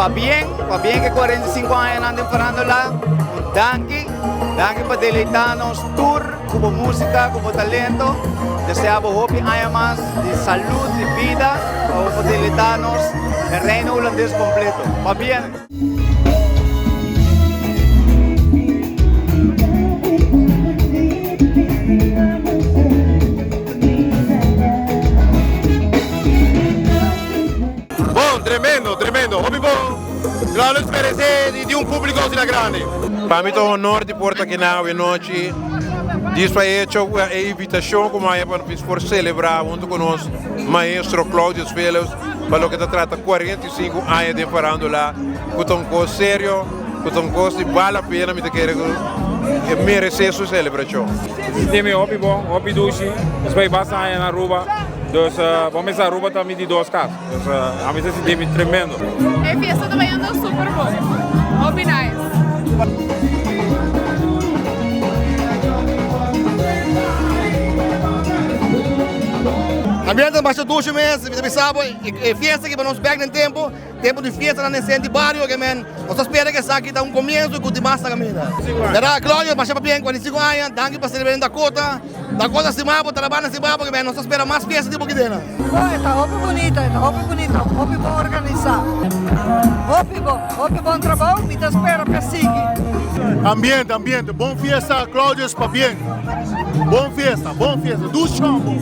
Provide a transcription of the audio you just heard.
Pabien, pabien ku e 45 añanan den farándula. Un danki, danki pa deleitá nos tur ku bo músika, ku bo talento. Deseá bo hopi aña mas di salud, di bida, pa bo por deleitá nos den Reino Hulandes kompleto. Pabien! Bon, tremendo, tremendo, hopi bon. Claudius merece di un publico asina grandi. Pa mi ta un honor di por ta aki na awe nochi. Dios pa hecho cu e invitacion cu maya pa nos por celebra hunto cu nos maestro Claudius Philips pa loke ta trata 45 aña den farándula cu ta un cos serio, cu ta un cos di bal la pena mi ta kere cu e merece su celebracion. Sinti mi hopi bon, hopi dushi. Despues di basta aña na Aruba. Dus bo mester Aruba ta mi di dos kas. Dus ami ta sinti mi tremendo. E fiesta ta bayendo super bon. Hopi nice. Ambiente ta masha dushi mes. Mi ta bisa bo e fiesta aki pa nos bek den tempo. Tempo di fiestanan den senti bario ke men. Nos ta spera ke esaki ta un komienso i ku tin mas na kaminda. Berdad Claudio, masha pabien 45 aña, danki pa selebrá den Dakota. Dakota stima bo, Tarabana stima bo ke men. Nos ta spera mas fiesta di bo kidena. Bo, e ta hopi bunita, e ta hopi bunita, hopi bon organisá. Hopi bon, hopi bon trabou, mi ta spera pa sigui. Ambiente, ambiente, bon fiesta Claudius pabien. Bon fiesta, bon fiesta, dus chombo.